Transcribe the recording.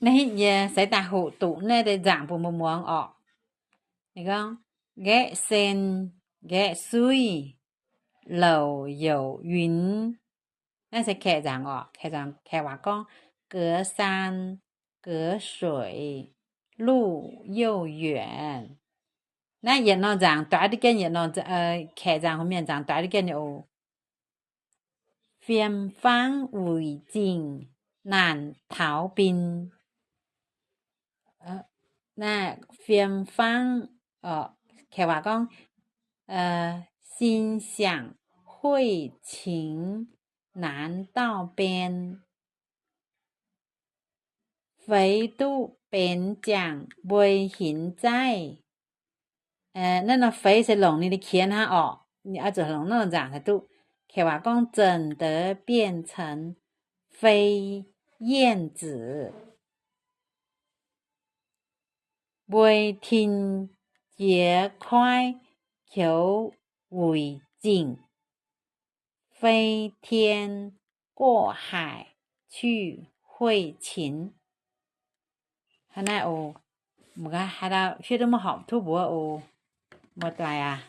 Naaiv hitv yie seix daaih hoqc duqv naaiv deix nzaangc bun mbuo muangx orqc. Ninh gorngv, nqaeqv sen, nqaeqv suiv, louc youc yuinx. Naaiv se kaeqv nzaangc orqc. Kaeqv waac gorngv, 隔山隔水, 路又远. Naaiv yietc norm nzaangc doix duqv jienv, yietc norm, kaeqv nzaangc hu mienh nzaangc doix duqv jienv nyei oc. Fiem fangv wuic zingh naanc taux bin. Naaiv fiem fangv, kaeqv waac gorngv, 心想会情难到边. Feix duqv benx ziangh mbuei hinz zaiv. Naaiv norm feix se longc ninh nyei qiex hnangv orqc. Oix zuqc longc naaiv norm nzaangc cingx duqv. Kaeqv waac gorngv, 怎得变成飞燕子, mbuei tin jiex koiv qiux wuic zingh, 飞天过海去会情. Hnangv naaiv oc. Mbuo haaix dauh fiev duqv maiv horpc tov mbuox oc. Muoz-doic aac,